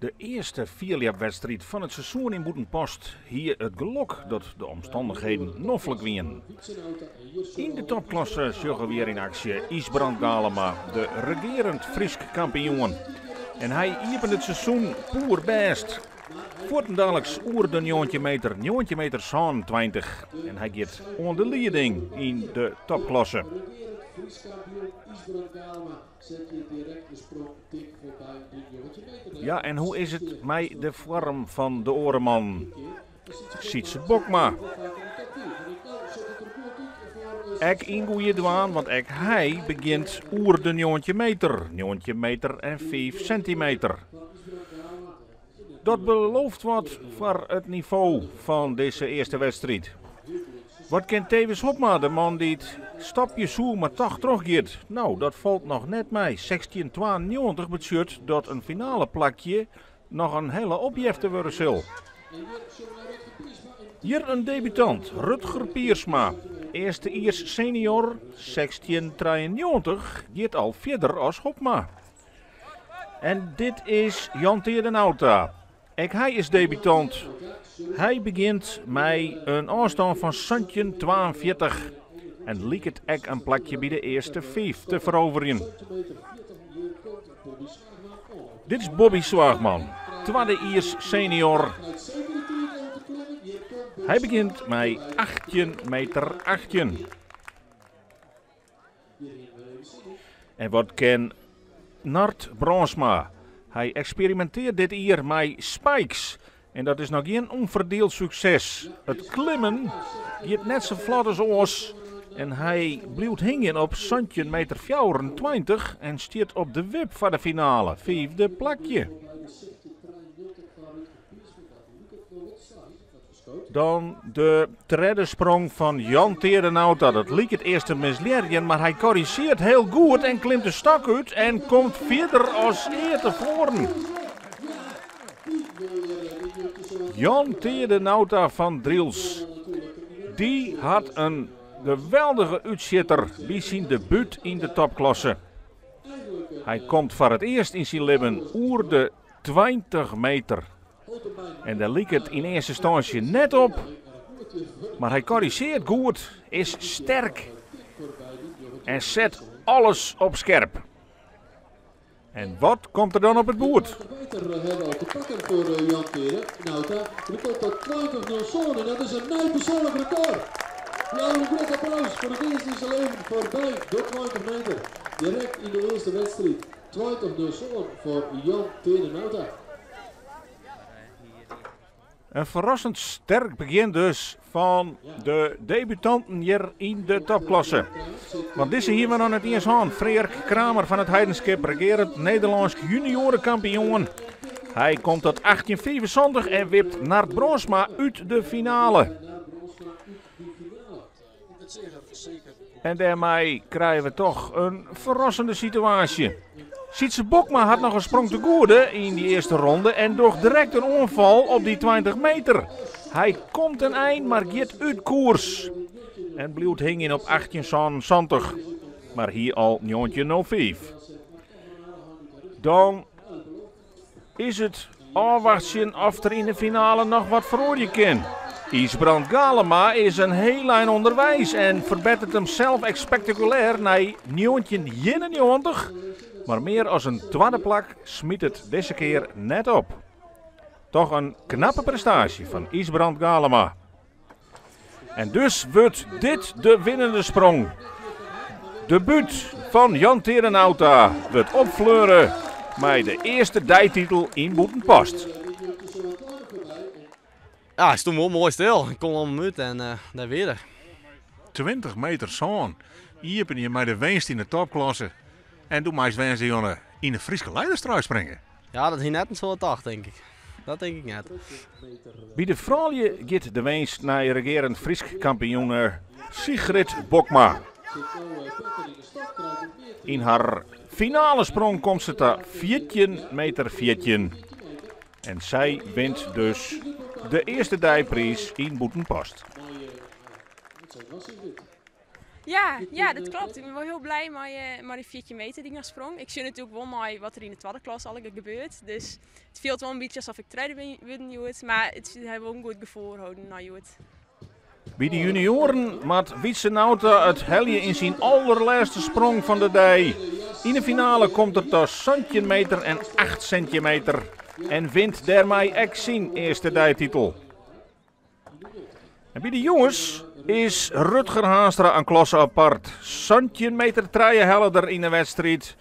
De earste fierljepwedstriid fan it seizoen yn Bûtenpost hie it gelok dat de omstannichheden noflik wienen. Yn de topklasse sjogge we hjir yn aksje Ysbrand Galema, de regearend Frysk kampioen. En hy iepent it seizoen poerbêst. Fuortendaliks oer de 19 meter, 19 meter 27. En hy giet oan de lieding yn de topklasse. Ja, en hoe is it mei de foarm fan de oare man? Sytse Bokma. Ek yn goede dwaan, want ek hy begjint oer de 19 meter. 19 meter en 5 sentimeter. Dat belooft wat foar it nivo fan dizze earste wedstriid. Wat kin Thewis Hobma, de man dy't stopje soe mar toch trochgiet? No, dat falt noch net mei. 1692 betsjut dat in finaleplakje noch in hiele opjefte wurde sil. Hjir in debutant, Rutger Piersma. Earstejiers senior, 1693, giet al fierder as Hobma. En dit is Jan Teade Nauta. Ek hy is debutant. Hy begjint mei in ôfstân fan 1742 en liket ek in plakje by de earste fiif te feroverjen. Dit is Bobby Zwaagman, twaddejiers senior. Hy begjint mei 18 meter 18. En wat kin Nard Brandsma? Hy eksperimintearret dit jier mei spikes. En dat is noch gjin ûnferdield sukses. It klimmen giet net sa flot as oars. En hy bliuwt hingjen op 17 meter 24 en stiet op de wip foar de finale, fiifde plakje. Dan de tredde sprong fan Jan Teade Nauta. Dat liket earst te mislearjen, mar hy korrizjearret hiel goed en klimt de stok út en komt fierder as ea tefoaren. Jan Teade Nauta fan Drylts. Dy hat in geweldige útsjitter by syn debút yn de topklasse. Hy komt foar it earst yn syn libben oer de 20 meter. En dêr liket yn earste ynstânsje net op. Mar hy korrizjearret goed, is sterk en set alles op skerp. En wat komt der dan op it boerd? Te pakken foar Jan Teade Nauta. Der komt tot 20.07 en dat is in nij persoanlik rekord. Ja, in grut applaus foar it earst yn syn leven foarby de 20 meter. Direkt yn de earste wedstriid. 20.07 foar Jan Teade Nauta. In ferrassend sterk begjin dus fan de debutanten hjir yn de topklasse. Want dizze hiene we noch net iens hân. Freark Kramer fan it Heidenskip, regearend Nederlânsk junioarekampioen. Hy komt tot 1875 en wipt Nard Brandsma út de finale. En dêrmei krije we toch in ferrassende situaasje. Sytse Bokma hat noch in sprong te goede yn dy earste ronde en docht direkt in oanfal op dy 20 meter. Hy komt in ein, mar giet út koers. En bliuwt hingjen op 1870, mar hie al 1905. Dan is it ôfwachtsjen oft der yn de finale noch wat feroarje kin. Ysbrand Galema is in hiel ein ûnderweis en ferbetteret himsels ek spektakulêr nei 1991. Mar mear as in twadde plak smyt it dizze kear net op. Toch in knappe prestaasje fan Ysbrand Galema. En dus wurdt dit de winnende sprong. Debút fan Jan Teade Nauta wurdt opfleure mei de earste deititel yn Bûtenpost. Ja, hy stie wol moai stil. Ik kom om him út en dêr wie er. 20 meter sân iepenje mei de winst yn de topklasse. En do meist woansdei yn de Fryske leiderstrui springe. Ja, dat hie net in soad tocht, tink ik. Dat tink ik net. By de froulju giet de winst nei regearend Frysk kampioen Sigrid Bokma. Yn har finale sprong komt se ta 14 meter 14. En sy wint dus de earste deipriis yn Bûtenpost. Ja, ja, dat klopt. Ik bin wol hiel blij mei, mei dy 14 meter dy't ik noch sprong. Ik sjoch natuerlik wol nei wat der yn de twadde klasse allegear gebeurt. Dus it fielt wol in bytsje asof ik tredde bin wurden hjoed. Mar it hat wol in goed gefoel holden nei hjoed. By de junioaren moat Wietse Nauta it helje yn syn alderlêste sprong fan de dei. Yn de finale komt er ta 17 meter en 8 sintimeter en wint dêrmei ek syn earste deititel. En by de jonges is Rutger Haanstra in klasse apart. 17 meter trije helle er yn de wedstriid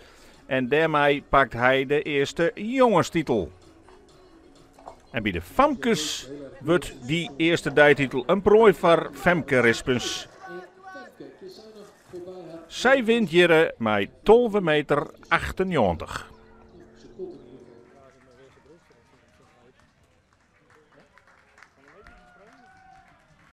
en dêrmei pakt hy de earste jongestitel. En by de famkes wurdt dy earste deititel in proai foar Femke Rispens. Sy wint hjir mei 12 meter 98.